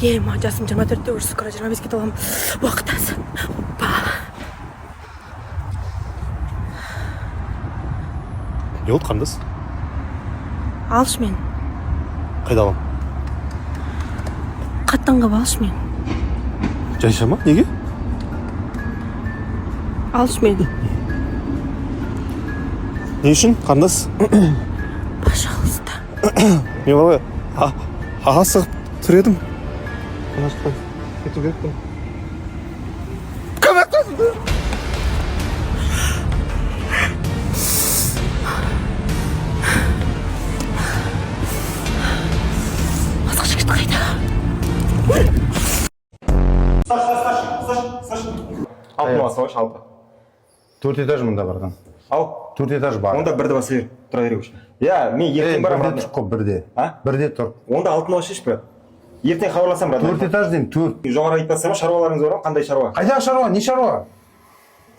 Ема, жасым 24-те, уже скоро 25-ке толамын. Уақыт аз. Опа. Не болды, қарындас? Алшы мен. Қайда аламын? Қаттан қылып алшы мен. Жайша ма? Неге? Алшы мен. Не үшін, қарындас? Пожалуйста. Мен бар ғой, асығып тұр едім. Ана жақтан кету керекпін. Көмектесіңдер! Басқа жігіт қайда? Алтыны баса қойшы, алты. Төрт этаж мында барған. Ал. Төрт этаж бар. Онда бірді баса бер, тұра бер уже. Иә, мен ертең барамын, Бірде родной. тұр қой, бірде. А? Бірде тұр. Онда алтыны басшы, брат. Ертең хабарласамын, брат. Төрт этаж деймін, төрт. Жоғары айтып жатсам, шаруаларыңыз бар ма? Қандай шаруа? Қайдағы шаруа, не шаруа?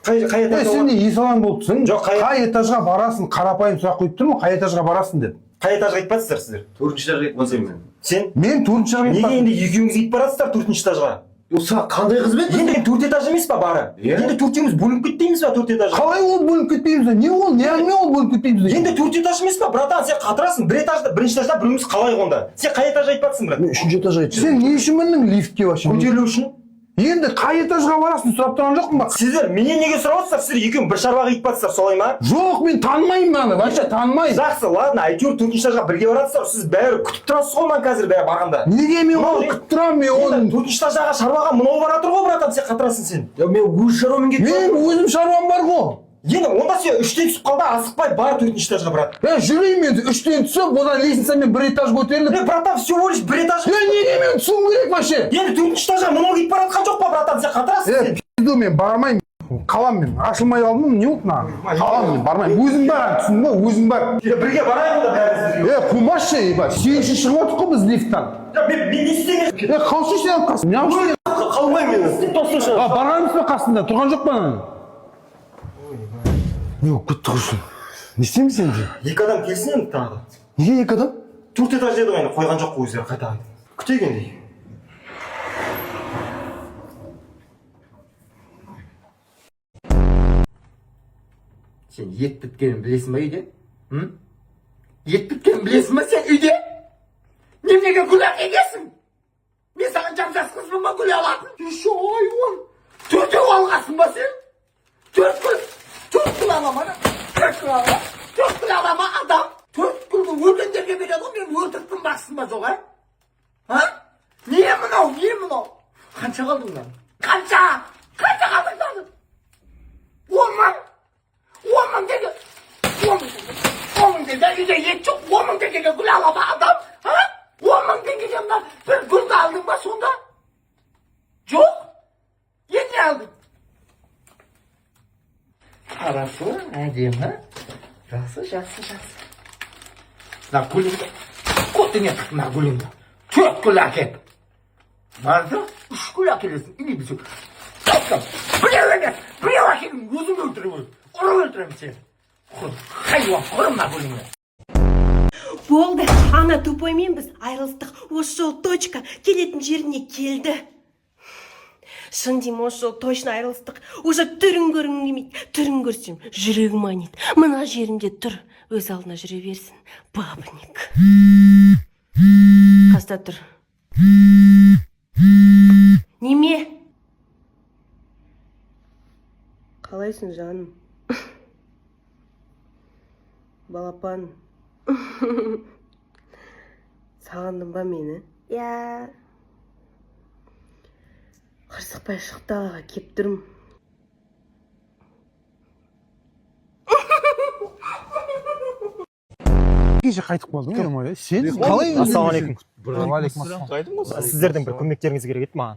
Қай Е, этажда? сен не есалаң болып тұрсың? Жоқ, Қай этажға барасың? Қарапайым сұрақ қойып тұрмын, қай этажға барасың деп. Қай этажға айтып жатсыздар сіздер? Төртінші этажға кетіп жатырмын мен. Сен Мен төртінші этажға неге кетіп енді екеуіңіз кетіп баратсыздар төртінші этажға? Ол саған қандай қызмет? Енді төрт этаж емес па бары? Иә. Енді төртеуміз бөлініп кетпейміз ба төрт этажға? Қалай ол бөлініп кетпейміз? Не ол? Не әңгіме ол бөлініп кетпейміз деген? Енді төрт этаж емес па, братан? Сен қатырасың, бір этажда, бірінші этажда біреуміз қалайық онда. Сен қай этажға айтып жатсың, брат? Мен үшінші этажға айтып. Сен не үшін міндің лифтке вообще? Көтерілу үшін. Енді қай этажға барасың сұрап тұрған жоқпын ба? Сіздер менен неге сұрап отырсыздар? Сіздер екеуің бір шаруаға кетіп жатсыздар, солай ма? Жоқ, мен танымаймын мынаны, вообще танымаймын. Жақсы, ладно, әйтеуір төртінші этажға бірге баратсыздар. Сіз бәрі күтіп тұрасыз ғой маған қазір бәрі барғанда. Неге мен Мынау оны күтіп тұрамын, мен енді оны? Төртінші этаждағы шаруаға мынау бара тұр ғой, братан, сен қатырасың сен. Я, мен өз шаруаммен кетіп. Мен өзім шаруам бар ғой. Енді онда сен үштен түсіп қал да, асықпай бар төртінші этажға, брат. Е, жүрейін мен үштен түсіп, одан лестницамен бір этаж көтеріліп. Е, братан, всего лишь бір этаж. Е, неге мен түсуім керек вообще? Енді төртінші этажға мынау кетіп бара жатқан жоқ па, братан, сен қатырасың Е, сен. пизду, мен бармаймын. Қаламын мен. Ашылмай қалдым, не болды маған? Қаламын мен, бармаймын. Өзің бар, түсіндің ба? Өзің бар. Е, бірге барайық онда бәріміз бірге. Е, қумашы, ебать. Сен үшін шығып отырық қой біз лифттан. Е, мен не істеген? Е, қалшы сен қасында. Не алып Қалмаймын мен. Тоқташы. А, барған па қасында? Тұрған жоқ па ананың? Не болып кетті құрсын? Не істейміз енді? Екі адам келсін енді тағы да. Неге екі адам? Төрт этаж деді ғой енді, қойған жоқ қой өздері қайта қайта. Күтейік енді. Сен ет біткенін білесің ба үйде? М? Ет біткенін білесің ба сен үйде? Неменеге гүл әкелгенсің? Мен саған жап жас қызбын ба гүл алатын? Еще айуан. Төртеу алғансың ба сен? Төрт гүл. Төрт гүл ала ма? Төрт гүл ала ма? Төрт гүл ала ма адам? Төрт гүлді өлгендерге береді ғой, мен өлтіріп тынбақсың ба жоқ, ә? А? Не мынау, не мынау? Қанша қалды мынау? Қанша? Қанша қалды мынау? 10 000? 10 000 теңге, 10 000 теңге, 10 000 теңге. Үйде ет жоқ, 10 000 теңгеге гүл ала ма адам, а? 10 000 теңгеге мына бір гүлді алдың ба сонда? Жоқ. Енді не алдың? Хорошо, әдемі. Жақсы, жақсы, жақсы. Мына гүліңді көтіңе тық, мына гүліңді. Төрт гүл әкел. Барса үш гүл әкелесің или біреу біреу емес, біреу әкелдің, өзің өлтіремін, ұрып өлтіремін сені. Құр хайуан, құр мына гүліңді. Болды, ана тупоймен біз айырылыстық. Осы жолы точка, келетін жеріне келді. Шын деймін, осы жолы точно айырылыстық. Уже түрін көргім келмейді. Түрін көрсем, жүрегім айниды. Мына жерімде тұр, өз алдына жүре берсін. Бабник. Қаста тұр. Неме? Қалайсың, жаным? Балапан. Сағындың ба мені? Иә. Қырсықпай шық далаға, кеп тұрмын. Кеше қайтып қалдың, ё-моё. Сен қалай? Ассалаумағалейкум. Уағалейкум. Сіздердің бір көмектеріңіз керек еді маған.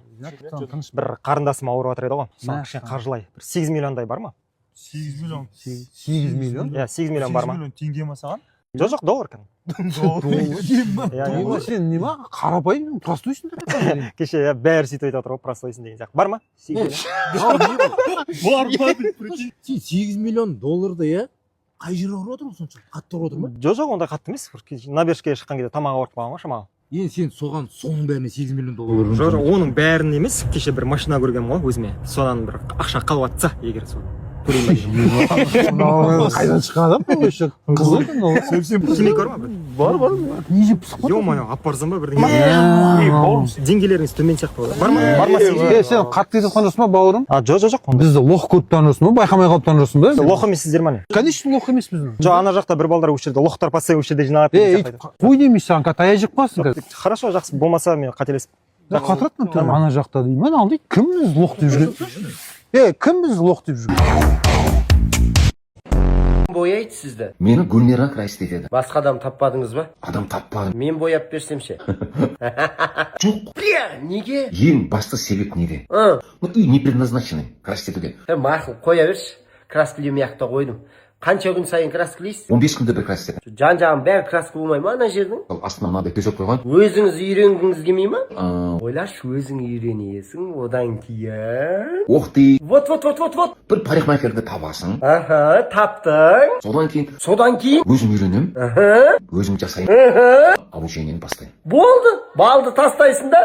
Тыныш. Бір қарындасым ауырып жатыр еді ғой. Соған кішкене Мәссаған. қаржылай бір 8 миллиондай бар ма? 8 миллион? 8 миллион? Иә, 8 миллион бар ма? 8 миллион теңге ма саған? Жоқ, доллар кәдімгі. Иә, иә. Доллар. Сен не ма, қарапайым, простойсың да. Кеше, иә, бәрі сөйтіп айтып жатыр ғой, простойсың деген сияқты. Бар ма? 8 миллион. Бар ма деп, прикинь. Сен 8 миллион долларды, иә, қай жері ауырып отыр ол сонша қатты ауырып отыр ма? Жоқ, ондай қатты емес. Бір кеше набережкеге шыққан кезде тамағы ауырып қалған ғой шамалы. Енді сен соған, соның бәріне 8 миллион доллар. Жоқ, жоқ, оның бәрін емес. Кеше бір машина көргенмін ғой өзіме, содан бір ақша қалып жатса егер, сол төлеймін ба? Қайдан шыққан адам бұл вообще? Қызық екен ол. Темекі бар ма? Бар, бар. Не жеп пысық? Ё-моё, алып барсам ба бірдеңе? Деңгейлеріңіз төмен сияқты болады. Бар ма, бар ма? Е, сен қатты кетіп жатқан жоқсың ба, бауырым? А, жоқ, жоқ, жоқ. Бізді лох көріп тұрған жоқсың ба? Байқамай қалып тұрған жоқсың ба? Лох емессіздер ма, не? Конечно, лох емеспіз. Жоқ, ана жақта бір балдар осы жерде, лохтар постоянно осы жерде жиналады Е, деген өйтіп сияқты. қой демейсің саған, қазір таяқ жеп қаласың қазір. Хорошо, жақсы, болмаса мен қателесіп. Қатырады мына, ана жақта деймін, ал дейді, кім біз лох деп жүрген? Е, кім біз лох деп жүрген? Бояйды сізді. Мені Гүлмира красить етеді. Басқа адам таппадыңыз ба? Адам таппадым. Мен бояп берсем ше? Жоқ. Бля, неге? Ең басты себеп неде? Ы, Ну, үй не предназначенный красить етуге. Е, мақұл, қоя берші. Краскілемей ақ та қойдым. Қанша күн сайын краскілейсіз? 15 күнде бір красить етемін. Жан жағын бәрі краска болмай ма ана жердің? Ал астына мынандай төсек қойған. Өзіңіз үйренгіңіз келмей ма? Ыыы, Ойлашы, өзің үйренесің, одан кейін Ох ты, Вот, вот, вот, вот, вот. бір парикмахерді табасың. Аха, таптың. Содан кейін Содан кейін өзім үйренемін, аха, өзім жасаймын. Обучениені бастаймын. Болды, балды тастайсың да,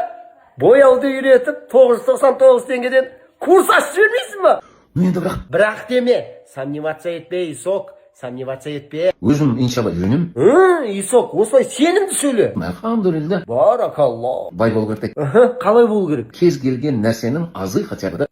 бояуды үйретіп, 999 теңгеден курс ашып жібермейсің ба? Ну енді бірақ Бірақ деме, сомневаться етпе, Исок, сомневаться етпе. Өзім иншалла үйренемін. Ы, Исок, осылай сенімді сөйле. Альхамдулилля. Баракалла. Бай болу керек дейді. Аха, қалай болу керек? Кез келген нәрсенің азы хотя бы да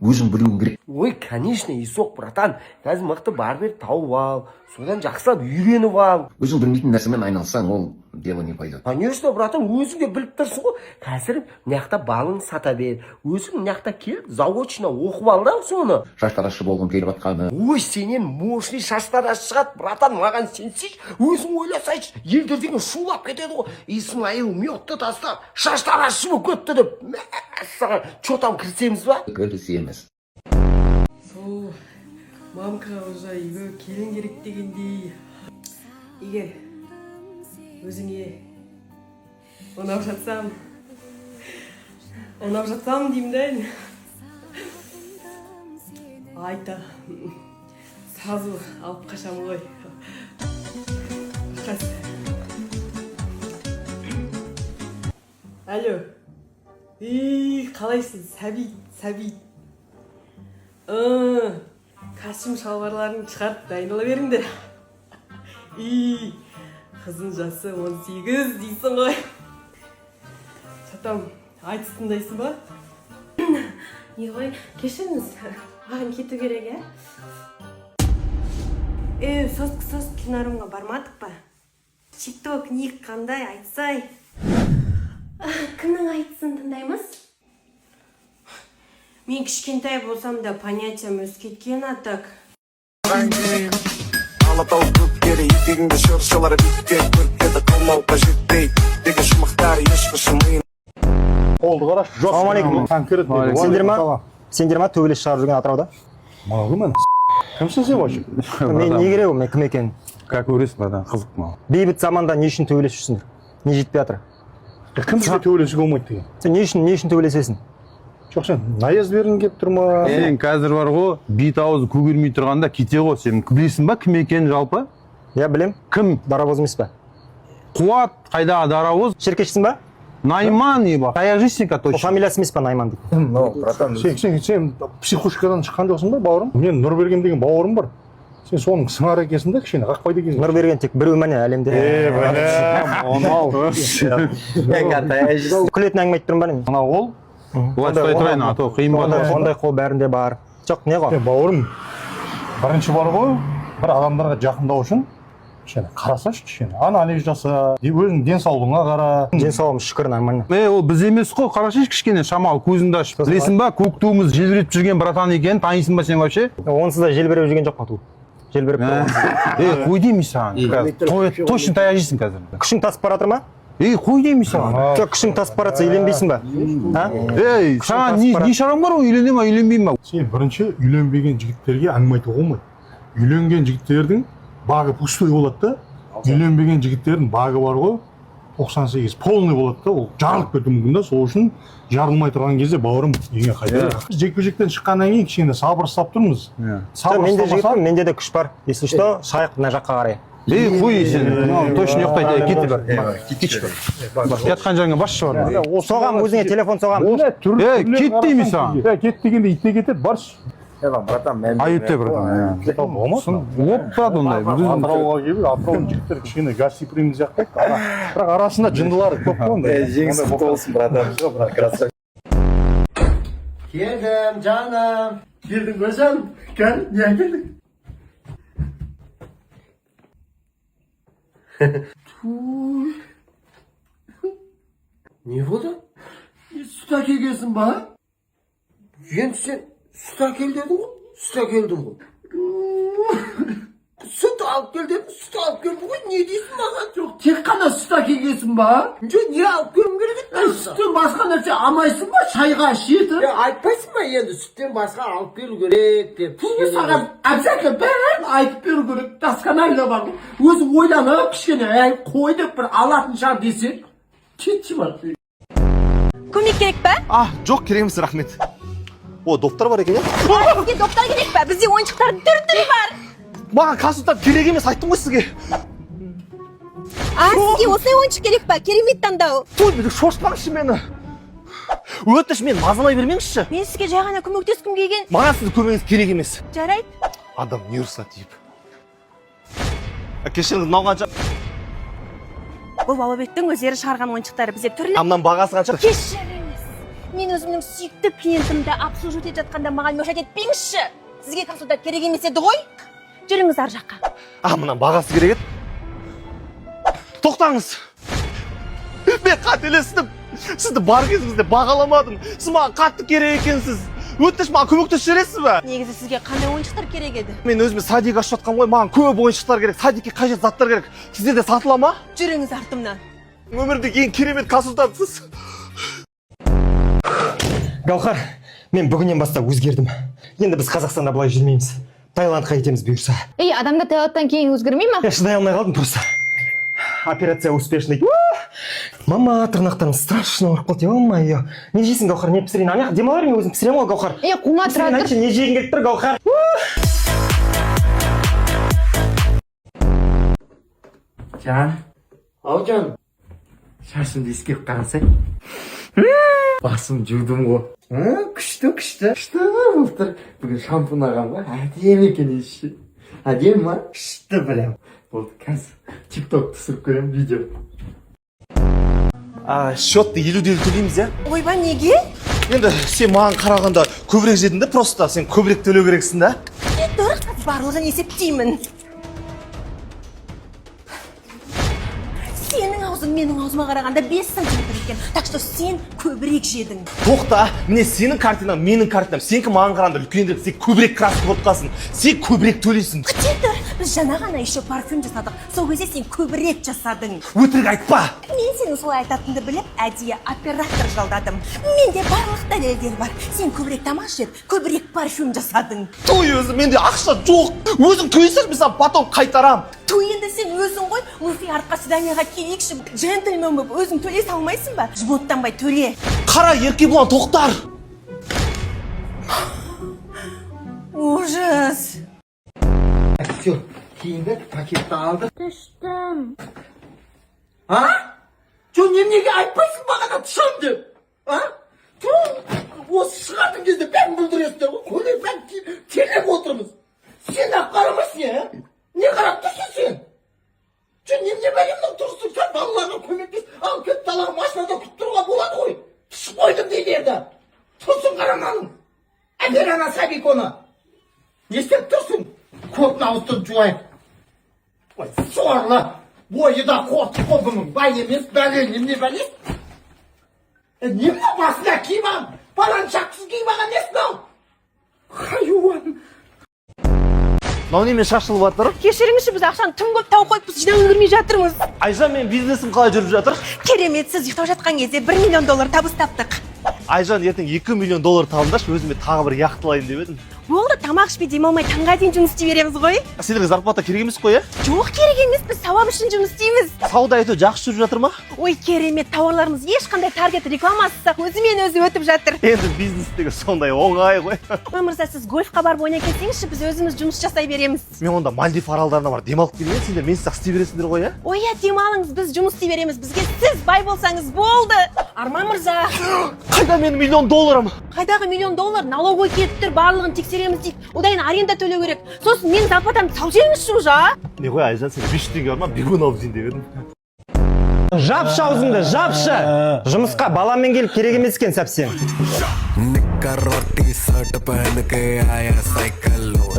өзің білуің керек. Ой, конечно, Исок, братан. Қазір мықты барбер тауып ал, содан жақсылап үйреніп ал. Өзің білмейтін нәрсемен айналыссаң, ол дело не пойдет. Конечно, братан, өзің де біліп тұрсың ғой. Қазір мына жақта балың сата бер. Өзің мына жақта келіп, заочно оқып ал да соны. Шаштаразшы болғым келіп жатқаны. Ой, сенен мощный шаштараз шығады, братан, маған сенсейші, өзің ойласайшы, елдер деген шулап кетеді ғой. Исмаил мёдті тастап, шаштаразшы болып кетті деп. Мәссаған, че там, кірісеміз ба? Кірісеміз. Сол мамкаға уже үйге келін керек дегендей. Егер өзіңе ұнап жатсам, ұнап жатсам деймін да енді, айта сразу алып қашамын ғой. Қазір. Алло, ей, қалайсың, Сәбит? Сәбит, костюм шалбарларын шығарып дайындала беріңдер. И қыздың жасы 18 дейсің ғой. Шатам, айтыс тыңдайсың ба, не ғой? Кешіріңіз, маған кету керек. Иә, е, соска, соска, кинорумға бармадық па? Тикток ник қандай, айтсай. Кімнің айтысын тыңдаймыз? Мен кішкентай болсам да, понятиям өсіп кеткен, а так. Алатау көктері, етегіңде шыршалар, биікте көріктерді қалмауға жетпейді деген шумақтар ешқашан миым. Қолды қарашы. Жоқ. Ассалаумағалейкум. Конкретно. Сендер ма төбелес шығарып жүрген Атырауда? Маған кімсің сен вообще? Мен не керек ол, мен кім екенін? Как көресің, братан, қызық маған. Бейбіт заманда не үшін төбелесіп жүрсіңдер? Не жетпей жатыр? Кім бізге төбелесуге болмайды деген? Сен не үшін төбелесесің? Жоқ, сен наезд бергің келіп тұр ма? Сен қазір бар ғой, бет аузы көгермей тұрғанда кете ғой. Сен білесің ба кім екенін жалпы? Иә, білем. Кім? Дарабоз емес па? Қуат қайдағы дарабоз? Шеркешсің ба? Найман еба. Таяқ жейсің Ол точно. фамилиясы емес па Найман дейді? Сен психушкадан шыққан жоқсың ба, бауырым? Мен Нұрберген деген бауырым бар. Сен соның сыңары екенсің да, кішкене қақпайды екенсің. Нұрберген тек біреу ма, не, әлемде? Е, бәлем, анау. Күлетін әңгіме айтып тұрмын ба, не? Мынау ол. Былай ұстай тұрайын, а то қиын Ондай, болады. ондай қол бәрінде бар. Жоқ, не ғой? Е, бауырым, бірінші бар ғой, бір адамдарға жақындау үшін кішкене қарасашы, кішкене анализ жаса, өзің денсаулығыңа қара. Денсаулығым, шүкір, нормально. Е, ол біз емес қой, қарасайшы кішкене шамалы көзіңді ашып. Білесің ба, көк туымыз желбіреп жүрген братан екенін танисың ба сен вообще? Онсыз да желбіреп жүрген жоқ па ту? Желбіреп тұр онсыз да. Е, қой деймін саған. Қазір точно таяқ жейсің қазір. Күшің тасып бара жатыр ма? Ей, қой деймін саған. Жоқ, күшің тасып бара жатса, үйленбейсің ба? А? Ей, саған не шаруаң бар, ол үйлене ма, үйленбей ма? Сен бірінші үйленбеген жігіттерге әңгіме айтуға болмайды. Үйленген жігіттердің багы пустой болады да, үйленбеген жігіттердің багы бар ғой, 98 полный болады да, ол жарылып кетуі мүмкін да. Сол үшін жарылмай тұрған кезде, бауырым, үйіңе қайта бер. Жекпе жектен шыққаннан кейін кішкене сабыр ұстап тұрмыз. Иә. Сабыр Мен де ұстамасаң жігітпін, менде де күш бар. Если что, шығайық мына жаққа қарай. Ей, қой, сен мынау точно ұйықтайды. Ей, кет, бар, кетші, бар, жатқан жеріңе басшы, бар. Соғам, өзіңе телефон соғам. Ей, кет деймін саған. Е, кет дегенде ит те кетеді, баршы. Братан, мән Айып те, братан. Болмады. Оп, тұрады ондай. Атырауға келіп, Атыраудың жігіттері кішкене гостеприимный сияқты. Бірақ арасында жындылары көп қой ондай. Жеңіс құтты болсын, братан. Красавчик. Келдім, жаным. Келдің ғой, жаным? Кәл, не әкелдің? Туй. Не болды? Сүт әкелгенсің ба? Енді сен сүт әкел дедің ғой? Сүт әкелдім ғой. Сүт алып кел дедім, сүт алып келдім ғой. Не дейсің маған? Жоқ, тек қана сүт әкелгенсің ба? Жоқ, не алып келуім керек еді? Сүттен басқа нәрсе алмайсың ба? Шайға ішетін. Айтпайсың ба енді сүттен басқа алып келу керек деп? Туй, саған обязательно бәрін айтып беру керек. Досконально бар ғой. Өзің ойланып кішкене, әй, қой деп бір алатын шығар десең, кетші бар. Көмек керек па? А, жоқ, керек емес, рахмет. О, доптар бар екен, иә? Сізге доптар керек па? Бізде ойыншықтардың түр түрі бар. Маған консультант керек емес, айттым ғой сізге. А, сізге осындай ойыншық керек па? Керемет таңдау. Той, шошытпаңызшы мені. Өтініш, мені мазалай бермеңізші. Мен сізге жай ғана көмектескім келген. Маған сіздің көмегіңіз керек емес. Жарайды. Адам нервысына тиіп. Кешіріңіз, мынау қанша? Бұл Балабектің өздері шығарған ойыншықтары, бізде түрлі. А мынаның бағасы қанша? Кешіріңіз. Мен өзімнің сүйікті клиентімді обслуживать етіп жатқанда маған мешать етпеңізші. Сізге консультант керек емес еді ғой. Жүріңіз ар жаққа. А, мынаның бағасы керек еді. Тоқтаңыз. Мен қателестім. Сізді бар кезіңізде бағаламадым. Сіз маған қатты керек екенсіз. Өтініш, маған көмектесіп жібересіз бе? Негізі сізге қандай ойыншықтар керек еді? Мен өзіме садик ашып жатқанмын ғой, маған көп ойыншықтар керек. Садикке қажет заттар керек. Сіздерде сатыла ма? Жүріңіз артымнан. Өмірімдегі ең керемет консультантсыз. Гаухар, мен бүгіннен бастап өзгердім. Енді біз Қазақстанда былай жүрмейміз. Таиландқа кетеміз, бұйырса. Ей, адамдар Таиландтан кейін өзгермей ма? Я шыдай алмай қалдым просто. Операция успешный. Мама, тырнақтарым страшно ауырып қалды, ё-моё. Не жейсің, Гаухар, не пісірейін? Ана демала бер, мен өзім пісіремін ғой, Гаухар. Ей, қума, тұра Пісірейін, тұр. айтшы, не жегің келіп тұр, Гаухар? Жан. Ау, жан. Шашымды иіскеп қарасай. Басым жудым ғой. Күшті, күшті. Күшті болып тұр. Бүгін шампунь алғанмын ғой. Әдемі екен иісі. Әдемі ма? Күшті прям. Болды, қазір тикток түсіріп көремін видео. А, счетты 50-де 50 төлейміз, иә? Ойбай, неге? Енді сен маған қарағанда көбірек жедің да, просто сен көбірек төлеу керексің да. Күте тұр, қазір барлығын есептеймін. Сенің аузың менің аузыма қарағанда 5 сантиметр екен. Так что сен көбірек жедің. Тоқта, міне сенің картинаң, менің картинам. Сенікі маған қарағанда үлкенірек, сен көбірек краска болып қаласың. Сен көбірек төлейсің. Күте тұр, біз жаңа ғана еще парфюм жасадық. Сол кезде сен көбірек жасадың. Өтірік айтпа. Мен сенің солай айтатыныңды біліп, әдейі оператор жалдадым. Менде барлық дәлелдер бар. Сен көбірек тамақ жеп, көбірек парфюм жасадың. Той өзі, менде ақша жоқ. Өзің төлесең, мен саған потом қайтарам. Той, енді сен өзің ғой. Луфи, артқа свиданияға келейікші. Джентльмен болып өзің төлей салмайсың ба? Жмоттанбай төле. Қара, Еркебұлан, тоқтар. Ужас. Все, киіндік, пакетті алдық. Түштім. А? Жоқ, неменеге айтпайсың бағана түшем деп? А? Ту, осы шығатын кезде бәрін бүлдіресіңдер ғой. Көйлек бәрін киіп, терлеп отырмыз. Сен ақ қарамайсың, ә? Не қарап тұрсың сен? Жоқ, немене бәле мынау тұрсың? Сен балаларға көмектес. Ал кет далаға, машинада күтіп тұруға болады ғой. Түсіп қойдым дейді енді. Тұрсын қараманың. Әпер ана сабиконы. Не істеп тұрсың? Көтін ауыстырып жуайық. Ой, сорлы. Бойы да қорқып қой бұның. Бай емес, бәле, немене бәле? Е, не мынау басына киіп алған? Баланың шапкасын киіп алған несі мынау? Хайуан. Мынау немен шашылып жатыр? Кешіріңізші, біз ақшаны тым көп тауып қойыппыз, жинап үлгермей жатырмыз. Айжан, мен бизнесім қалай жүріп жатыр? Керемет, сіз ұйықтап жатқан кезде 1 миллион доллар табыс таптық. Айжан, ертең 2 миллион доллар табыңдаршы, өзіме тағы бір яхта алайын деп едім. Болды, тамақ ішпей, демалмай, таңға дейін жұмыс істей береміз ғой. Сендерге зарплата керек емес қой, иә? Жоқ, керек емес, біз сауап үшін жұмыс істейміз. Сауда ету жақсы жүріп жатыр ма? Ой, керемет, тауарларымыз ешқандай таргет рекламасыз ақ өзімен өзі өтіп жатыр. Енді бизнес деген сондай оңай ғой. Ой, мырза, сіз гольфқа барып ойнай келсеңізші, біз өзіміз жұмыс жасай береміз. Мен онда Мальдив аралдарына барып демалып келейін, сендер менсіз ақ істей бересіңдер ғой, иә? Ой, иә, демалыңыз, біз жұмыс істей береміз. Бізге сіз бай болсаңыз болды. Арман мырза. Қайда менің миллион долларым? Қайдағы миллион доллар? Налоговый келіп тұр, барлығын тексереміз дейді. Одан кейін аренда төлеу керек. Сосын менің зарплатамды салып жіберіңізші уже, а? Не ғой, Айжан, сен 500 теңге бар ма? Бегун алып жейін деп едім. Жапшы аузыңды, жапшы. Жұмысқа баламмен келіп керек емес екен совсем.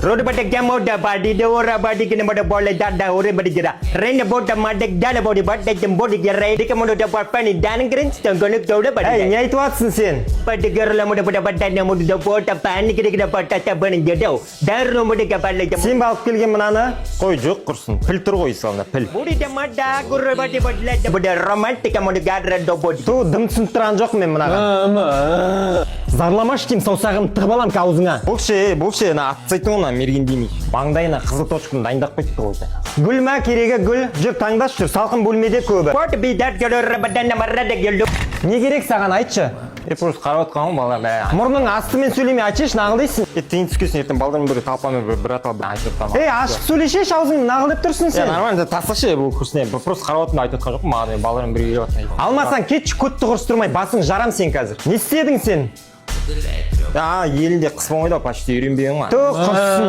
Road பட்ட கேமோட பாடி டோரா பாடி கிணமோட போல தாடா ஒரே படிக்கிறா ரெண்டு போட்ட மாட்டே டால போடி பட்டை போடி ரைடுக்க முட பப்பனி டானுங்கிறேன் தங்களுக்கு தோட படி. ஏய், நீ айтып жатсың сен? பட்டுக்கறல முட போட்ட பட்டை முட போட்ட пани கிடக்கிற பட்டை பணி ஜடோ டாரு முட பல்ல. Сен ба алып келген мынаны? Қой, жоқ, құрсын. Піл тұр ғой исламда, піл. Буриде мада гуры бати бадле буда романтика муд гадра до боди. Ту, дым түсініп тұрған жоқпын мен мынаған. Зарламашы деймін, саусағымды тығып аламын аузыңа. Болшы, ей, болшы, ана атсайтын ғой мына мерген демей. Маңдайына қызыл точканы дайындап қойыпты ғой. Гүл ма керегі, гүл? Жүр, таңдашы, жүр, салқын бөлмеде көбі. Не керек саған, айтшы? Е, просто қарап отқан ғой бала, бә. Мұрның астымен сөйлемей, айтшы, нағыл дейсің. Е, тиын түскесін ертең балдармен бірге талпамен бір бір аталып айтып отырмын. Ей, ашық сөйлешеші, аузыңды нағыл деп тұрсың сен. Е, нормально, тасташы, бұл құрсын, просто қарап отырмын, айтып отқан жоқпын, маған балдармен бірге келіп жатқан. Алмасаң кетші, көтті құрыстырмай, басың жарам сен қазір. Не істедің сен? А, елінде қыс болмайды ғой, почти үйренбеген ғой. Ту, құрсын.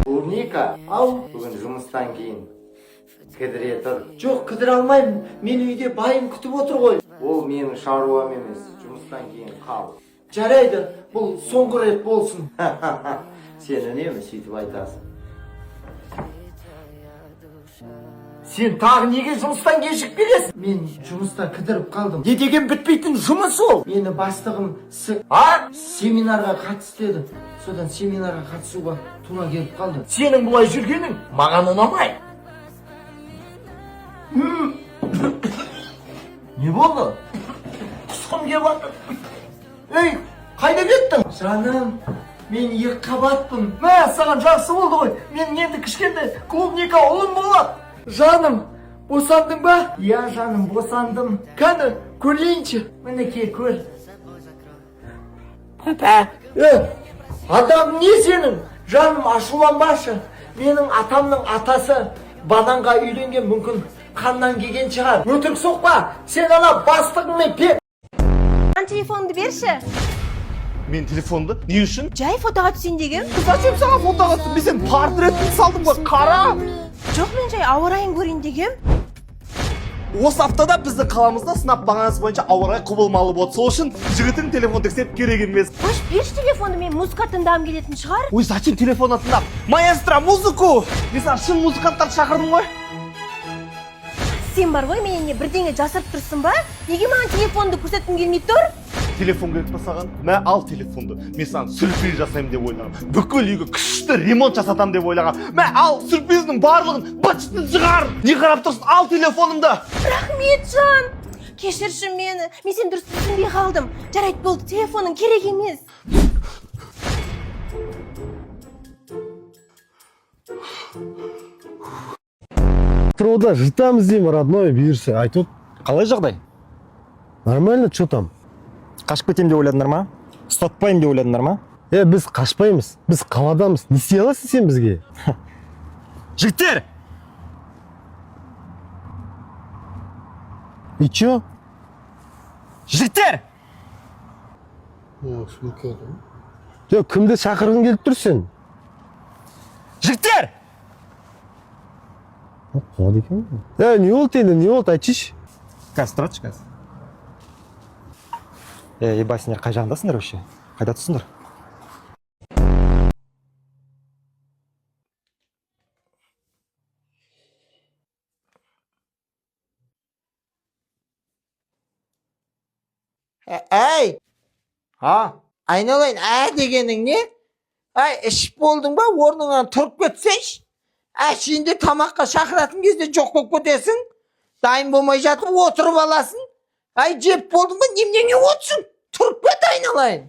Клубника, ау, бүгін жұмыстан кейін кідіре тұр. Жоқ, кідіре алмаймын, мен үйде байым күтіп отыр ғой. Ол менің шаруам емес, жұмыстан кейін қал. Жарайды, бұл соңғы рет болсын. Сен үнемі сөйтіп айтасың. Сен тағы неге жұмыстан кешігіп келесің? Мен жұмыстан кідіріп қалдым. Не деген бітпейтін жұмыс ол? Мені бастығым семинарға қатыс деді. Содан семинарға қатысуға тура келіп қалды. Сенің бұлай жүргенің маған ұнамайды. Не болды? Құсқым келіп жатыр. Ей, қайда кеттің? Жаным, мен екі қабатпын. Мә, саған жақсы болды ғой. Менің енді кішкентай клубника ұлым болады. Жаным, босандың ба? Иә, жаным, босандым. Кәні, көрейінші. Мінекей, көр. Папа. Адам не сенің? Жаным, ашуланбашы. Менің атамның атасы бананға үйленген, мүмкін қаннан келген шығар. Өтірік соқпа, сен ана бастығыңмен пе. Маған телефоныңды берші. Мен телефонды не үшін? Жай фотоға түсейін деген. Зачем саған фотоға түстім? Мен сенің портретіңді салдым ғой, қара. Жоқ, мен жай ауа райын көрейін деген. Осы аптада біздің қаламызда сынап бағанасы бойынша ауа райы құбылмалы болды. Сол үшін жігітің телефон тексеріп керек емес. Қойшы, берші телефонды, мен музыка тыңдағым келетін шығар. Ой, зачем телефонды тыңдап? Маэстро, музыку! Мен саған шын музыканттарды шақырдым ғой. Сен бар ғой, менен не бірдеңе жасырып тұрсың ба? Неге маған телефонды көрсеткің келмей тұр? Телефон керек па саған? Мә, ал телефонды. Мен саған сюрприз жасаймын деп ойлағам. Бүкіл үйге күшті ремонт жасатамын деп ойлағам. Мә, ал сюрприздің барлығын быт-шытын шығар. Не қарап тұрсың? Ал телефонымды. Рахмет, жан. Кешірші мені. Мен сені дұрыс түсінбей қалдым. Жарайды, болды, телефоның керек емес. Атырауда жыртамыз деймін, родной, бұйырса. Айтып. Қалай жағдай? Нормально, что там? Қашып кетемін деп ойладыңдар ма? Ұстатпаймын деп ойладыңдар ма? Е, біз қашпаймыз, біз қаладамыз. Не істей аласың сен бізге? Жігіттер! И чё? Жігіттер! Жоқ, кімді шақырғың келіп тұр сен? Жігіттер! Қуады екен ғой. Е, не болды енді, не болды, айтшы. Қазір тұратшы, қазір. Е, ебай, сендер қай жағындасыңдар вообще? Қайда тұрсыңдар? Әй! Ha? Айналайын, ә дегенің не? Әй, ішіп болдың ба, орныңнан тұрып кетсейші. Әшейінде тамаққа шақыратын кезде жоқ болып кетесің. Дайын болмай жатып отырып аласың. Ай, жеп болдың ба? Неменеңе отырсың? Тұрып кет, айналайын.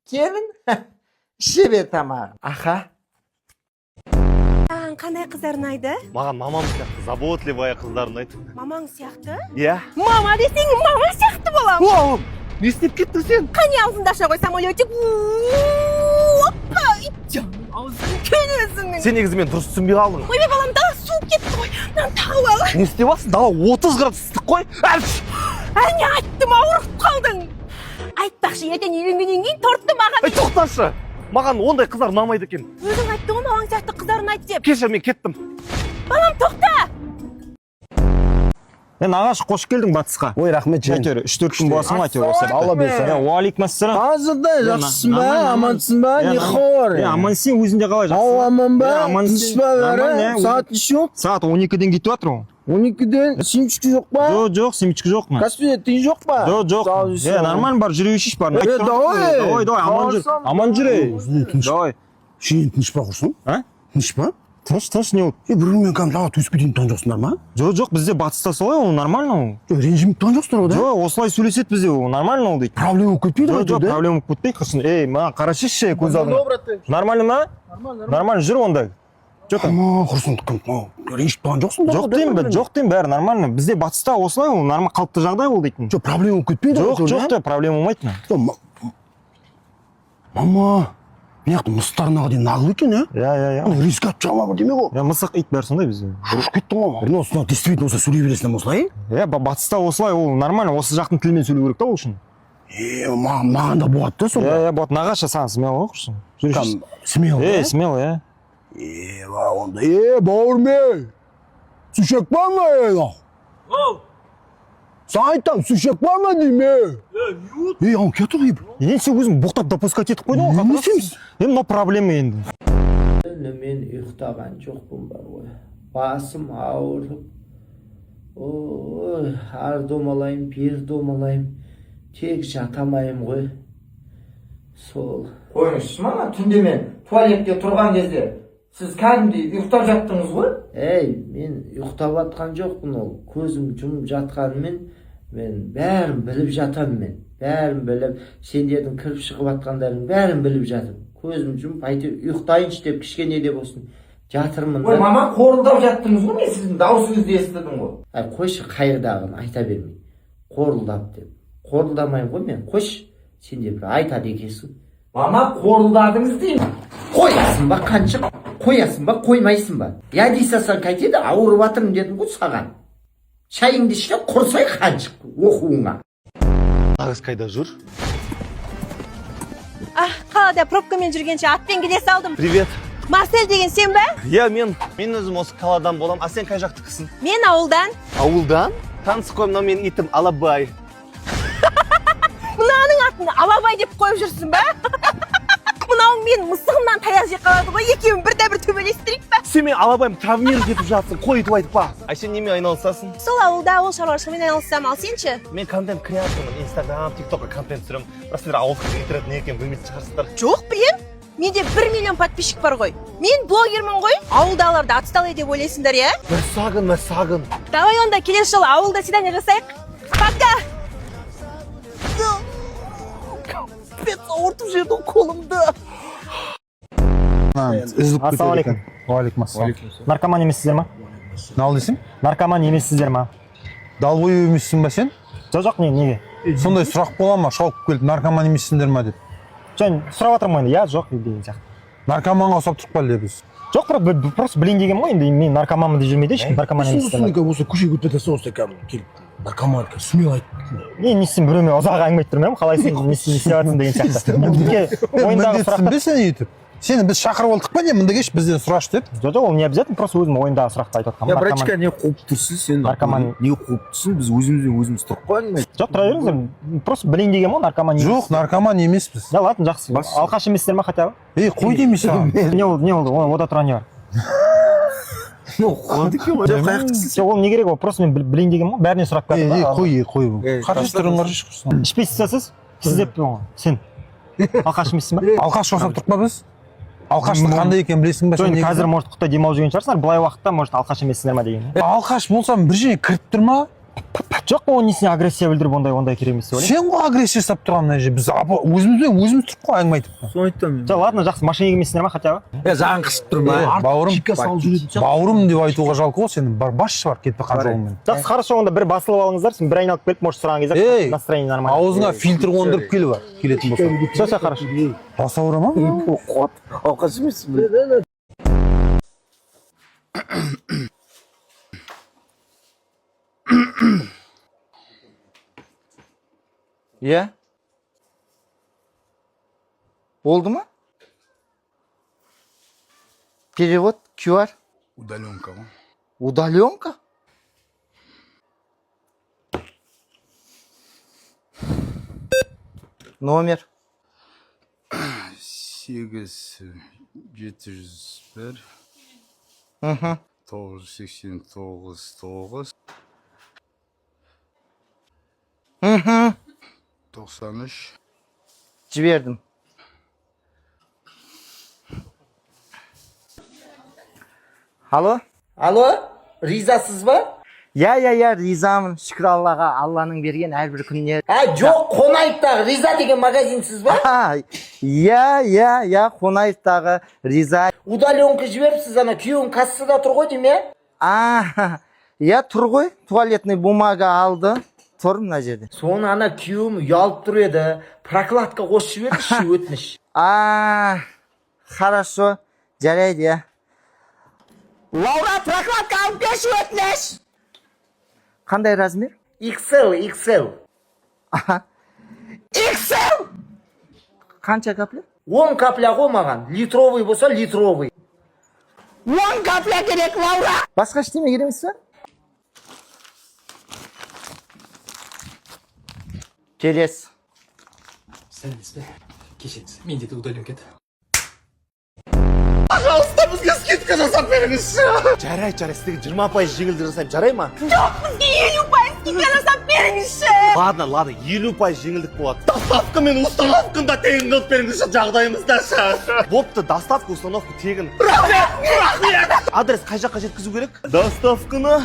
Келін, іше бер тамағын. Аха. Саған қандай қыздар ұнайды? Маған мамам сияқты заботливая қыздар ұнайды. Мамаң сияқты? Иә. Мама десең, мама сияқты боламын. Оу, не істеп кеттің сен? Қане, аузыңды аша ғой, самолетик. Опа, жаным, аузың кең өзіңнің. Сен негізі мен дұрыс түсінбей қалдың. Ойбай, балам, дала суып кетті ғой, мынаны тағып ал. Не істеп жатсың? Дала 30 градус ыстық қой. Әпш! Әне, айттым, ауырып қалдың. Айтпақшы, ертең үйленгеннен кейін тортты маған. Ей, тоқташы. Маған ондай қыздар ұнамайды екен. Өзің айттың ғой, мамаң сияқты қыздар ұнайды деп. Кешір, мен кеттім. Балам, тоқта. Е, нағашы, қош келдің батысқа. Ой, рахмет, жиен. Әйтеуір 3-4 күн боласың ғой, әйтеуір осы. Алла берсін. Е, уағалейкум ассалам. Қазірде жақсысың ба, амансың ба, не хабар? Е, аман сен, өзің де қалай, жақсы? Ау, аман ба, Е, аман тыныш сен. па бәрі? Нормально, е, Сағат неше болды? Сағат 12-ден кетіп жатыр ғой. 12-ден семечка жоқ па? Жоқ, жоқ, семечка жоқ ма? Каспийде тиын жоқ па? Жоқ, жоқ. Е, нормально, бар, жүре берші, бар. Е, давай. Давай, давай, аман жүр. Аман жүр, ей. Давай. Сен тыныш па, құрсын? А? Тыныш па? Тыныш, тыныш, не болды? Е, бір бірімен кәдімгі далаға төсіп кетейін тұрған жоқсыңдар ма? Жоқ, жоқ, бізде батыста солай, ол нормально ол. Жоқ, ренжімей тұрған жоқсыңдар ғой да? Жоқ, осылай сөйлеседі бізде, ол нормально ол дейді. Проблема болып кетпейді ғой? Жоқ, жоқ, проблема болып кетпейді, құрсын. Ей, маған қарашы, көз алдыңа. Нормально ма? Нормально, жүр онда. Жоқ, Ама, құрсын, кім, ренжіп тұрған жоқсыңдар жоқ деймін, жоқ деймін, бәрі нормально. Бізде батыста осылай, ол нормально, қалыпты жағдай ол дейтін. Жоқ, проблема болып кетпейді Жоқ, жоқ, та проблема болмайды. Жоқ, мама, мына жақта мысықтарына дейін наглый екен, ә? Иә, иә, иә. Ана резко атып шыға ма, бірдеме ғой. Иә, мысық, ит бәрі сондай бізде. Шошып кеттің ғой. Мына осыны действительно осылай сөйлей бересің осылай? Иә, батыста осылай, ол нормально, осы жақтың тілімен сөйлеу керек та ол үшін. Е, маған да болады да сонда. Иә, иә, болады. Нағашы, саған смело ғой, құрсын. Жүрші. Смело. Е, смело, иә. Е, онда, е, бауырым, ей. Сушек бар ма, е? Саған айтамын, сушек бар ма деймін, е. Ей, ана кетті ғой. Енді сен өзің боқтап допускать етіп қойдың ғой. Не істейміз? Енді мынау проблема енді. Мен ұйықтаған жоқпын бар ғой. Басым ауырып. Ой, ар домалайым, бер домалайым. Тек жатамайым ғой. Сол. Қойыңызшы, мама, түнде мен туалетте тұрған кезде сіз кәдімгідей ұйықтап жаттыңыз ғой. Ей, мен ұйықтап жатқан жоқпын ол. Көзім жұмып жатқанымен мен бәрін біліп жатамын мен. Бәрін біліп, сендердің кіріп шығып жатқандарың бәрін біліп жатырмын. Көзім жұмып, әйтеуір ұйықтайыншы деп кішкене де болсын жатырмын. Ой, мама, қорылдап жаттыңыз ғой, мен сіздің дауысыңызды естідім ғой. Ай, қойшы, қайырдағыны айта бермей. Қорылдап деп. Қорылдамаймын ғой мен, қойшы. Сен де бір айтады екенсің. Мама, қорылдадыңыз деймін. Қоясың ба, қаншық? Қоясың ба, қоймайсың ба? Я дей салсаң қайтеді, ауырып жатырмын дедім ғой саған. Шайыңды іш те құрсай, қаншық, оқуыңа. Нағыз қайда жүр? А, қалада пробкамен жүргенше атпен келе салдым. Привет. Марсель деген сен ба? Иә, мен. Мен өзім осы қаладан болам. А сен қай жақтікісің? Мен ауылдан. Ауылдан? Танысып қой, мынау менің итім Алабай. Мынаның атын Алабай деп қойып жүрсің ба? Мынауың мен мысығымнан таяқ жеп қалады ғой, екеуін бірде бір төбелестірейік па? Сен мен Алабайым травмировать етіп жатсың, қой, өйтіп айтпа. А сен немен айналысасың? Сол ауылда ауыл шаруашылығымен айналысамын, ал сен ше? Мен контент креатормын, Инстаграм, Тиктокқа контент түсіремін. Бірақ сендер ауылдық интернет не екенін білмейтін шығарсыздар. Жоқ, білем. Менде 1 миллион подписчик бар ғой. Мен блогермін ғой. Ауылдағыларды отсталый деп ойлайсыңдар, иә? Мәссаған, мәссаған. Давай онда келесі жолы ауылда свидание жасайық. Пока. Капец, ауыртып жібердің қолымды. Үзіліп кетеді Ассалаумағалейкум. екен. Уағалейкум ассалам. Наркоман емессіздер ма? Не ал десең? Наркоман емессіздер ма? Долбоеб емессің ба сен? Жоқ, жоқ, не, неге? Сондай сұрақ бола ма? Шауып келіп, наркоман емессіңдер ма деп. Жоқ, сұрап жатырмын ғой енді, иә, жоқ деген сияқты. Наркоманға ұқсап тұрып қалды біз. Жоқ, просто білейін дегенмін ғой енді, мен наркоманмын деп жүрмейді ешкім, наркоман емессіздер ма? Осы көшеге өтіп жатса, осылай кәдімгі келіп, наркоман, смело айт. Не істеймін, біреумен ұзақ әңгіме айтып тұрмын, қалайсың, не істеп жатырсың деген сияқты. Ойындағы Міндетсің сұрақтар. бе сен өйтіп? Сені біз шақырып алдық па, не, мында келші, бізден сұрашы деп? Жоқ, жоқ, ол не обязательно, просто өзім ойындағы сұрақты айтып жатқанмын. Я, братчика, не қуып тұрсың сен? Наркоман. Не қуып тұрсың? Біз өзімізбен өзіміз тұрып қой әңгіме. Жоқ, тұра беріңіздер, просто білейін дегенмін ғой, наркоман емес. Жоқ, наркоман емеспіз. Да ладно, жақсы. Алқаш емессіздер ма хотя бы? Ей, қой деймін саған. Не болды, не болды? Ода тұрған не бар? Жоқ, ол не керек, ол просто мен білейін дегенмін ғой, бәрінен сұрап Ей, келдім. ей, қой, ей, қой. Қарашы, түрін қарашы, құрсын. Ішпейсіз ба сіз? Сіз деп ғой. Сен. Алқаш емессің ба? Алқаш ұқсап тұрып па біз? Алқаштың қандай екенін білесің ба Жоқ, сен енді негізі? қазір, может, құттай демалып жүрген шығарсыңдар, былай уақытта, может, алқаш емессіңдер ма деген. Алқаш болсам, бір жерге кіріп тұр ма? Жоқ, оның несіне агрессия білдіріп, ондай керек емес деп ойлаймын. Сен ғой агрессия жасап тұрған мына жерде. Біз апа өзімізбен өзіміз тұрып қой, әңгіме айтып. Соны айтамын мен. Жоқ, ладно, жақсы, мошенник емессіңдер ма хотя бы? Е, саған қысып тұр ма? Бауырым, бауырым деп айтуға жалко ғой сені. Бар, басшы бар, кетіп қалған жолыңмен. Жақсы, хорошо, онда бір басылып алыңыздар, сосын бір айналып келіп, может, сұраған кезде Ей, настроение нормально. Аузыңа фильтр қондырып кел, бар келетін болсаң. Все, все, хорошо. Бас ауыра ма? Қуат, алқаш емессің бе? Иә, болды ма? Перевод, QR. Удаленка ғой. Удаленка. Номер. 8 701. Мхм. 989 9. Мхм. 93. Жібердім. Алло, алло, ризасыз ба? Иә, иә, иә, ризамын, шүкір Аллаға, Алланың берген әрбір күніне. А, жоқ, Қонаевтағы Риза деген магазинсіз ба? Иә, иә, иә, Қонаевтағы Риза. Удаленка жіберіпсіз, ана күйеуім кассада тұр ғой деймін, иә? А, иә, тұр ғой, туалетный бумага алды, тұр мына жерде. Соны ана күйеуім ұялып тұр еді, прокладка қосып жіберіңізші, өтініш. А, хорошо, жарайды, иә. Лаура, прокладка алып келші, өтініш. Қандай размер? XL, XL. Аха. XL! Қанша капля? 10 капля ғой маған. Литровый болса, литровый. 10 капля керек, Лаура. Басқа ештеме керек емес па? Келесі. Сәлеметсіз бе, кешіріңіз, менде де удаленка еді. Пожалуйста, бізге скидка жасап беріңізші. Жарайды, жарайды, сізге 20% жеңілдік жасаймын, жарай ма? Жоқ, бізге 50% скидка жасап беріңізші. Ладно, ладно, 50% жеңілдік болады. Доставка мен установканы да тегін қылып беріңізші, жағдайымызда. Бопты, доставка, установка тегін. Рахмет, рахмет. Адрес қай жаққа жеткізу керек? Доставканы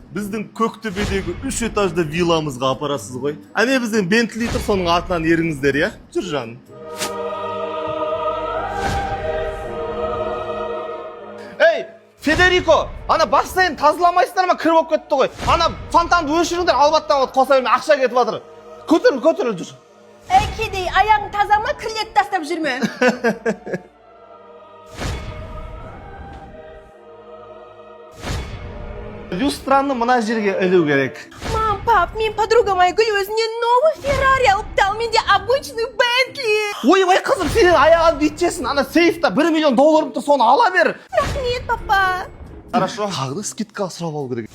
біздің Көктөбедегі үш этажды вилламызға апарасыз ғой. Әне, біздің Бентли тұр, соның артынан еріңіздер, иә? Жүр, жаным. Ей, Федерико, ана бассейн тазаламайсыңдар ма, кір болып кетті ғой. Ана фонтанды өшіріңдер, албаттан от қоса берме, ақша кетіп жатыр. Көтеріл, көтеріл, жүр. Ей, кедей, аяғың таза ма, кірлетіп тастап жүрме? Люстраны мына жерге ілу керек. Мам, пап, мен подругам Айгүл өзіне новый Феррари алыпты, ал менде обычный Бентли. Ойбай, қызым, сенен аяғын бүйтесің. Ана сейфта 1 миллион долларым тұр, соны ала бер. Рахмет, папа. Хорошо. Тағы да скидка сұрап алу керек.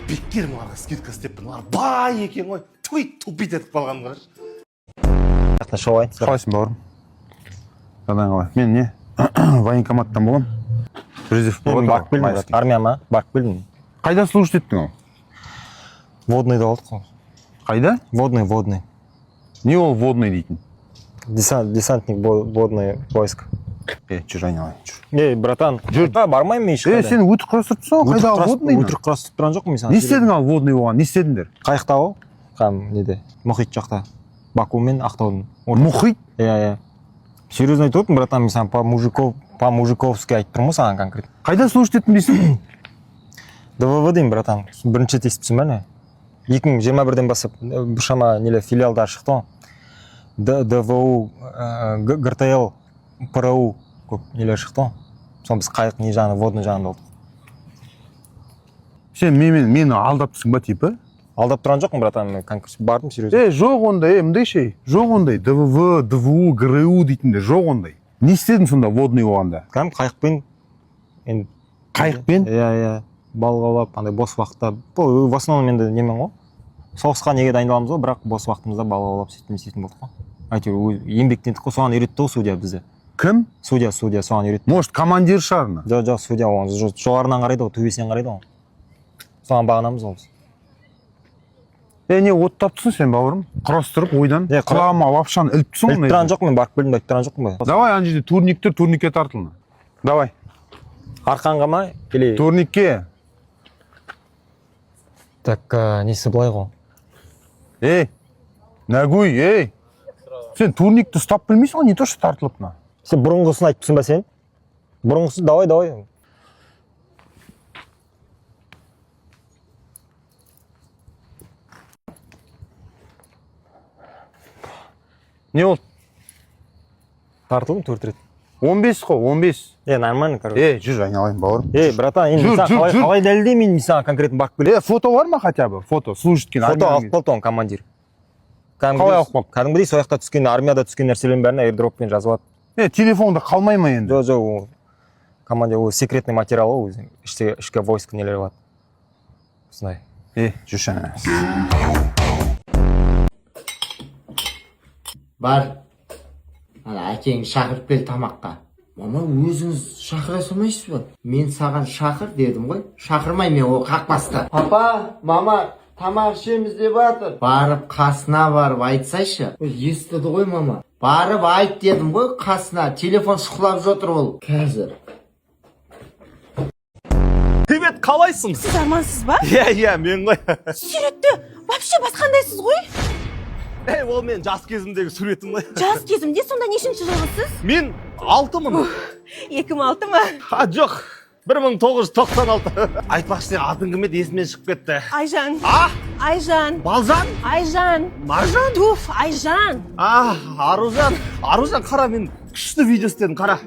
Бекер мыналарға скидка істеппін. Мыналар бай екен ғой. Туй, тупить етіп қалған, қарашы. Шығып. Қалайсың, бауырым? Жағдайың қалай? Мен не, военкоматтан боламын, призыв болады. Барып келдім, брат. Майский. Армия ма? Барып келдім. Қайда служить еттің ол? Водныйда болдық қой. Қайда? Водный, водный. Не ол водный дейтін? Десантник, водный войск. Е, жүр, айналайын, жүр. Ей, братан. Жүр. А, бармаймын мен Е, ешқайда. сен өтірік құрастырып тұрсың ғой, қайдағы водный? Өтірік құрастырып тұрған жоқпын мен саған. Не істедің ал водный болған, не істедіңдер? Қайықта ғой, кәдімгі неде, мұхит жақта, Баку мен Ақтаудың. Мұхит? Иә, иә, серьезно айтып отырмын, братан, мен саған по мужиковски айтып тұрмын ғой саған конкретно. Қайда служить еттің дейсің? ДВВ деймін, братан. Бірінші рет естіпсің ба, не? 2021-ден бастап біршама нелер, филиалдар шықты ғой. ДВУ, ГРТЛ, ПРУ, көп нелер шықты ғой. Соны біз қайық не жағында, водный жағында болдық. Сен менімен, мені алдап тұрсың ба, типа? Алдап тұрған жоқпын, братан, мен конкретно бардым, серьезно. Е, жоқ ондай, е, мындай ше, жоқ ондай ДВВ, ДВУ, ГРУ дейтіндер жоқ ондай. Не істедің сонда водный болғанда? Кәдімгі қайықпен енді. Қайықпен? Иә, иә, балық аулап, андай бос уақытта. Бұл в основном енді немен ғой, соғысқа неге дайындаламыз ғой, бірақ бос уақытымызда балық аулап, сөйтіп не істейтін болдық қой. Әйтеуір еңбектендік қой, соған үйретті ғой судья бізді. Кім? Судья, судья соған үйретті. Может, командир шығар ма? Жоқ, жоқ, судья оған жоғарынан қарайды ғой, төбесінен қарайды ғой, соған бағынамыз ғой біз. Е, не оттап тұрсың сен, бауырым, құрастырып ойдан? Е, құлағыма лапшаны іліп тұрсың Іліп ғой. тұрған жоқпын, мен барып келдім деп айтып тұрған жоқпын ба? Давай, ана жерде турник тұр, турникке тартылма, давай. Арқанға ма или Турникке. Так, несі былай ғой. Ей, нәгүй, ей, сен турникті ұстап білмейсің ғой, не то что тартылып мына. Сен бұрынғысын айтыпсың ба сен? Бұрынғысы, давай, давай. Не болды? Тартылдым 4 рет. 15 қой, 15. Е, нормально, короче. Ей, жүр, айналайын, бауырым. Ей, братан, енді Жүр, мен саған жүр, қалай, жүр. қалай дәлелдеймін мен саған конкретно барып келемін. Е, фото бар ма хотя бы? Фото, служит екен. Фото алып қалды оны командир. Қалай алып қалды? Кәдімгідей сол жақта түскен, армияда түскен нәрселердің бәрін airdropпен жазып алады. Е, телефонда қалмай ма енді? Жоқ, жоқ, ол командир, ол секретный материал ғой өзі. Іште ішкі войск нелер болады. Осындай. Е, жүрші ана. Бар, ана әкеңді шақырып кел тамаққа. Мама, өзіңіз шақыра салмайсыз ба? Мен саған шақыр дедім ғой. Шақырмай мен ол қақпасты. Папа, мама, тамақ ішеміз деп жатыр. Барып қасына барып айтсайшы. Ой, естіді ғой мама. Барып айт дедім ғой қасына. Телефон шұқылап жатыр ол. Қазір. Привет, қалайсың? Сіз Армансыз ба? Иә, иә, мен ғой. Суретті вообще басқандайсыз ғой. Ей, ол мен жас кезімдегі суретім ғой. Жас кезімде сонда нешінші жылғысыз? Мен 6-мын. 2006 ма? А, жоқ. 1996. Айтпақшы, сен атың кім еді, есімнен шығып кетті. Айжан. А? Айжан. Балжан? Айжан. Маржан? Туф, Айжан. А, Аружан. Аружан, қара, мен күшті видео істедім, қара.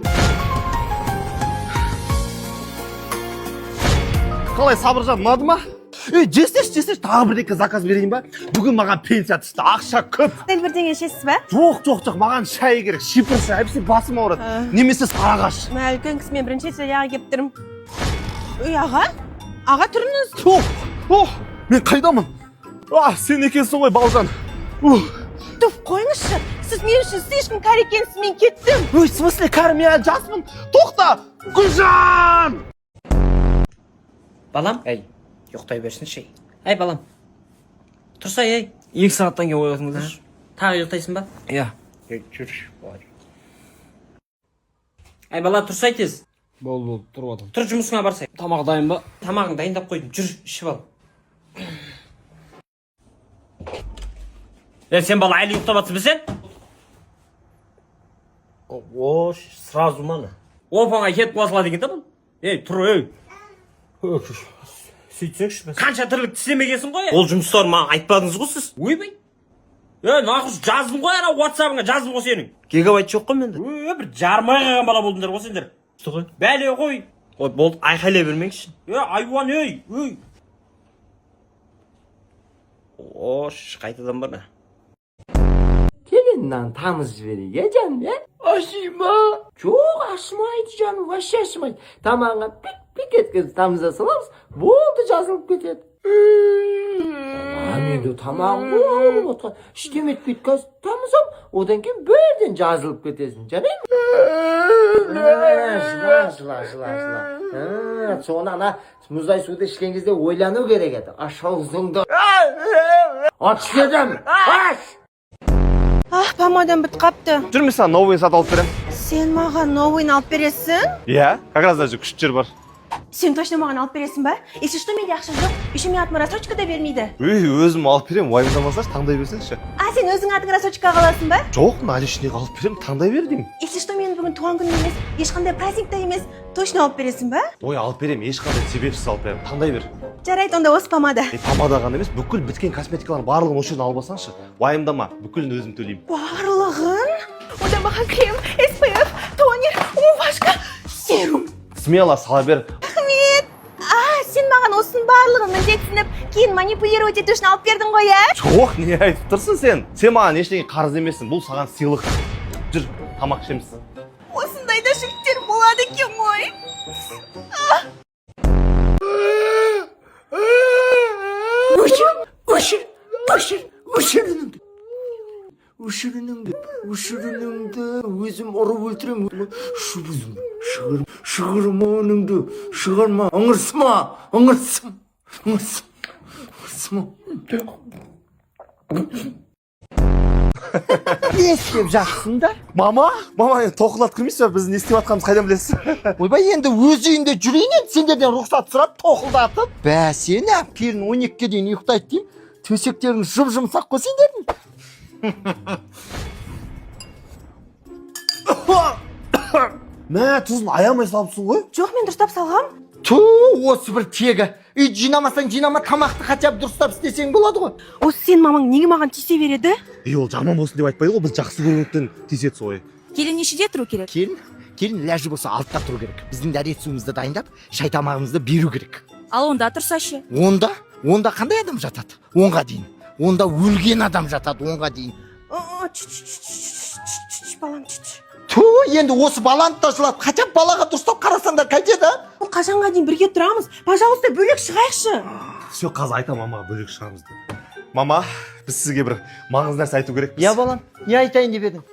Қалай, Сабыржан, ұнады ма? Ей, жесеші, жесеші, тағы бір екі заказ берейін ба? Бүгін маған пенсия түсті, ақша көп. Дәл бірдеңе ішесіз ба? Жоқ, жоқ, жоқ, маған шай керек, шипр шай, әйтпесе басым ауырады. Немесе сарыағаш. Мә, үлкен кісімен бірінші рет аяға келіп тұрмын. Үй, аға? Аға, тұрыңыз. Ох, ох, мен қайдамын? А, сен екенсің ғой, Балжан. Ух. Туф, қойыңызшы. Сіз мен үшін слишком кәрі екенсіз, мен кеттім. Ой, в смысле кәрі, мен әлі жаспын. Тоқта, Гүлжан! Балам, әй, ұйықтай берсінші. Әй, балам. Тұрсай, әй. 2 сағаттан кейін оятыңдаршы. Тағы ұйықтайсың ба? Иә. Жүрші. Әй, бала, тұрсай тез. Болды, болды, тұрып жатырмын. Тұр, жұмысыңа барсай. Тамақ дайын ба? Тамағың дайындап қойдым. Жүр, ішіп ал. Е, сен бала әлі ұйықтап жатсың ба сен? О, сразу мана. Оп-оңай кетіп қала салады екен да бұл. Ей, тұр, ей. Сөйтсекші. Қанша тірлік істемегенсің ғой. Ол жұмыстарын маған айтпадыңыз ғой сіз. Ойбай. Е, нахуй жаздым ғой ана WhatsApp-ыңа жаздым ғой сенің. Гигабайт жоқ қой менде. Е, бір жармай қалған бала болдыңдар ғой сендер. Ғой. Бәле ғой. Ой, болды, айқайлай бермеңізші. Е, айуан, ей, ей. Ош, қайтадан бар. Кел енді мынаны тамызып жіберейік, иә, жаным, иә? Аши ма? Жоқ, ашымайды жаным, вообще ашымайды. Тамағыңа пик-пик еткізіп тамыза саламыз, болды, жазылып кетеді. А, менде тамағым ғой ауырып отқан. Ештеме етпейді, қазір тамызам, одан кейін бірден жазылып кетесің, жарай ма? Жыла, жыла, жыла, жыла. Соны ана мұздай суды ішкен кезде ойлану керек еді. Аш аузыңды. Аш дедім, аш! Ах, помадам бітіп қапты. Жүр, мен саған новыйын сатып алып беремін. Сен маған новыйын алып бересің? Иә, как раз даже күшті жер бар. Сен точно маған алып бересің ба? Если что, менде ақша жоқ. Еще менің атыма рассрочка да бермейді. Өй, өзім алып беремін, уайымдамасаңшы, таңдай берсеңші. А, сен өзің атыңа рассрочкаға аласың ба? Жоқ, наличныйға алып беремін, таңдай бер деймін. Если что, менің бүгін туған күнім емес, ешқандай праздник та емес. Точно алып бересің ба? Ой, алып беремін, ешқандай себепсіз алып беремін, таңдай бер. Жарайды, онда осы помада. Е, помада ғана емес, бүкіл біткен косметикалардың барлығын осы жерден алып алсаңшы. Уайымдама, бүкілін өзім төлеймін. Барлығын? Онда маған крем, SPF, тонер, умывашка, серум. Смело сала бер. Рахмет. А, сен маған осының барлығын міндетсініп, кейін манипулировать ету үшін алып бердің ғой, ә? Жоқ, не айтып тұрсың сен? Сен маған ештеңе қарыз емессің, бұл саған сыйлық. Жүр, тамақ ішеміз. Осындай да жігіттер болады екен ғой. Өшір, өшір, өшір, өшір үніңді. Өшір үніңді, өшір үніңді, өзім ұрып өлтіремін. Шығыр, шығыр, шығарма үніңді, шығарма, ыңырсыма, ыңырсым, ыңырсым, ыңырсыма. Не істеп жатсыңдар? Мама, мама, енді тоқылдатып кірмейсіз ба? Біз не істеп жатқанымызды қайдан білесіз? Ойбай, енді өз үйінде жүрейін енді, сендерден рұқсат сұрап тоқылдатып. Бәсе, не келін 12-ге дейін ұйықтайды деймін. Төсектерің жұп жұмсақ қой сендердің. Мә, тұзын аямай салыпсың ғой. Жоқ, мен дұрыстап салғам. Ту, осы бір тегі. Үй жинамасаң жинама, тамақты хотя бы дұрыстап істесең болады ғой. Осы сен мамаң неге маған тиісе береді? Ей, ол жаман болсын деп айтпайды ғой, біз жақсы көргендіктен тиіседі солай. Келін нешеде тұру керек? Келін ләжі болса 6-да тұру керек. Біздің дәрет суымызды дайындап, шай тамағымызды беру керек. Ал онда тұрса ше? Онда қандай адам жатады? 10-ға дейін. Онда өлген адам жатады 10-ға дейін. Балам, чш. Ту, енді осы баланы да жылат. Хотя бы балаға дұрыстап қарасаңдар қайтеді, а? Қашанға дейін бірге тұрамыз? Пожалуйста, бөлек шығайықшы. Все, қазір айтамын мамаға бөлек шығамыз деп. Мама, біз сізге бір маңызды нәрсе айту керекпіз. Я, балам, не айтайын деп едің?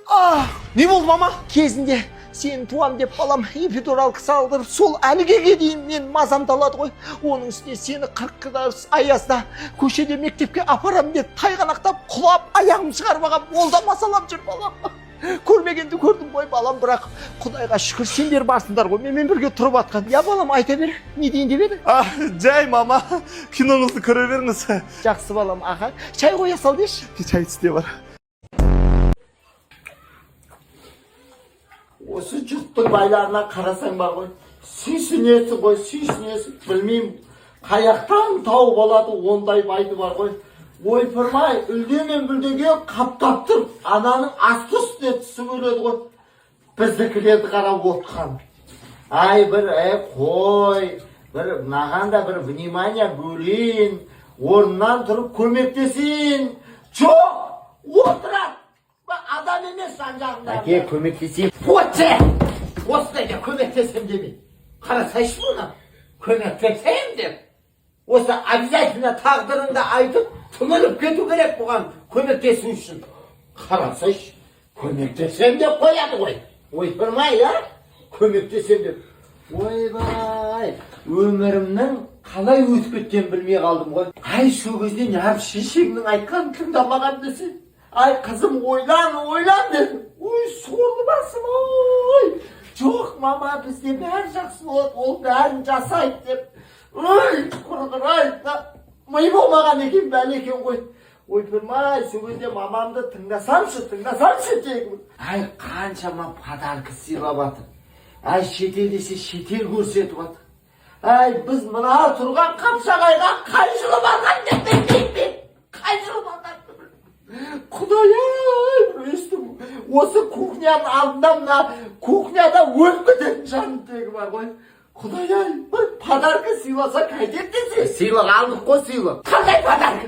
Не болды, мама? Кезінде сені туам деп балам эпидуралка салдырып, сол әліге дейін мен мазамды алады ғой. Оның үстіне сені 40 градус аязда көшеде мектепке апарам деп тайғанақтап құлап аяғым шығарып алғам, ол да масалап жүр балам. Көрмегенді көрдім ғой балам, бірақ құдайға шүкір сендер барсыңдар ғой, менімен бірге тұрып атқан. Я, балам, айта бер, не дейін деп едің? Жай, мама, киноңызды көре беріңіз. Жақсы балам, аха. Шай қоя сал деші. Шай түсте бар. Осы жұрттың байларына қарасаң бар ғой, сүйсінесің ғой, сүйсінесің. Білмеймін, қаяқтан тауып алады ондай байды бар ғой. Ойпырмай, үлде мен бүлдеге қаптап тұр, ананың асты үстіне түсіп өледі ғой. Біздікілерді қарап отқан. Ай, бір, қой, бір мынаған да бір внимание бөлейін, орнынан тұрып көмектесейін. Жоқ, отырады. Адам емес жан жағында. Әке, көмектесейін. Отшы! Осындай деп көмектесем демей. Қарасайшы мұны. Көмектесем деп. Осы обязательно тағдырыңды айтып, түңіліп кету керек бұған көмектесу үшін. Қарасайшы, көмектесем деп қояды ғой. Ойпырмай, а? Көмектесем деп. Ойбай, өмірімнің қалай өтіп кеткенін білмей қалдым ғой. Ай, сол кезде неғып шешеңнің айтқанын тыңдамаған десе. Ай, қызым, ойлан, ойлан дедім. Ой, сорлы басым, ой. Жоқ, мама, бізде бәрі жақсы болады, ол бәрін жасайды деп. Ой, құрғырай, ми болмаған екен, бәле екен ғой. Ойпырмай, сол кезде мамамды тыңдасамшы, тыңдасамшы тегін. Ай, қаншама подарка сыйлап жатыр. Ай, шетел десе шетел көрсетіп жатыр. Ай, біз мына тұрған Қапшағайға қай жылы барған деп білмеймін. Қай жылы барған. Құдай-ай, бір өстім. Осы кухняның алдында мына кухняда өліп кететін жаным тегі бар ғой. Құдай-ай, бір подарка сыйласа қайтеді десе. Сыйлық алдық қой, сыйлық. Қандай подарка?